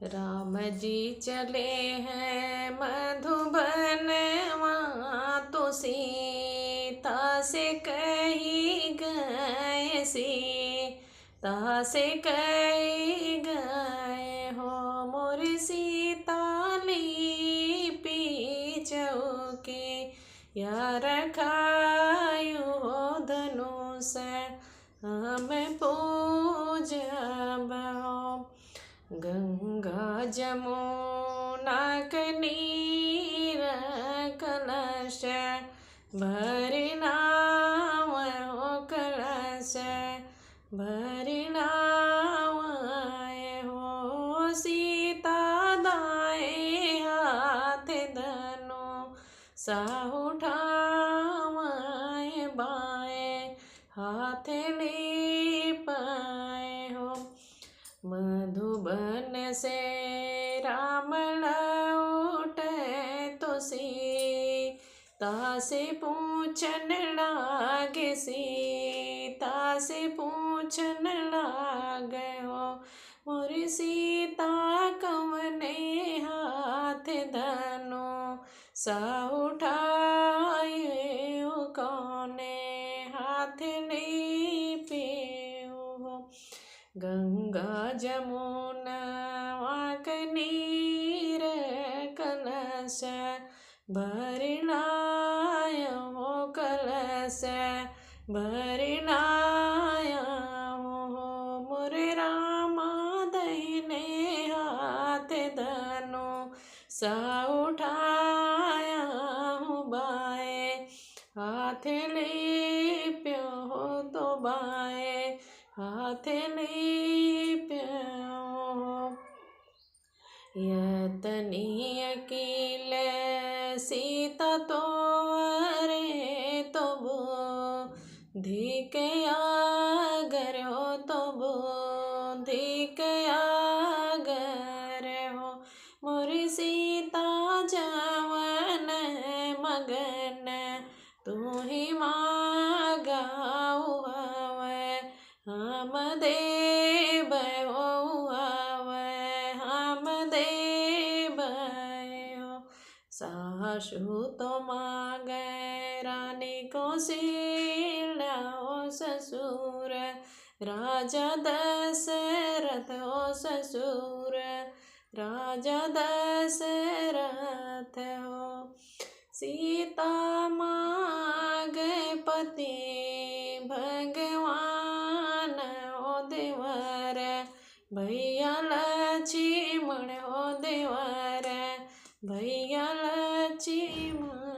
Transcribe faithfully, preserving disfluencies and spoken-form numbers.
राम जी चले हैं मधुबनवा, तो सीता से कही गए, सीता से कही गए हो, मोर सीता लिपि चौकिया रखायु हो, धनुष हम पूजब हो। गंगा जमुना के नीर कलश भरि नाव हो, कलश भरि नाव हो। सीता दाएं हाथ धनुषा उठावै, बाएं हाथ लिपै हो। मधुबन से राम लौटे तो सीता से पूछन लागे, सीता से पूछन लागे हो, मोर सीता कवने हाथ धनुषा उठाए हो, कौने हाथ लिपे हो। गंगा जमुना के नीर कलश भरि नाव हो, कलश भरि नाव हो। मोर रामा दहिने हाथ धनुषा उठाया हो, बाएं हाथ लिप्यो हो, तो बाएं हाथ लिप्यो हो। यतनी अकिल सीता तोहरे तो बुद्धि के आगर हो, तो बुद्धि के आगर हो। मोर सीता जवन मगन तुहि मागउ हवै, हम देबै हो हवै, हम देबै हो। सासु तो मागै रानी कौशल्या हो ससुर, राजा दशरथ हो ससुर, राजा दशरथ हो। सीता मागै पति भगवान हो देवर, भैया लक्ष्मण हो देवर, भैया लक्ष्मण।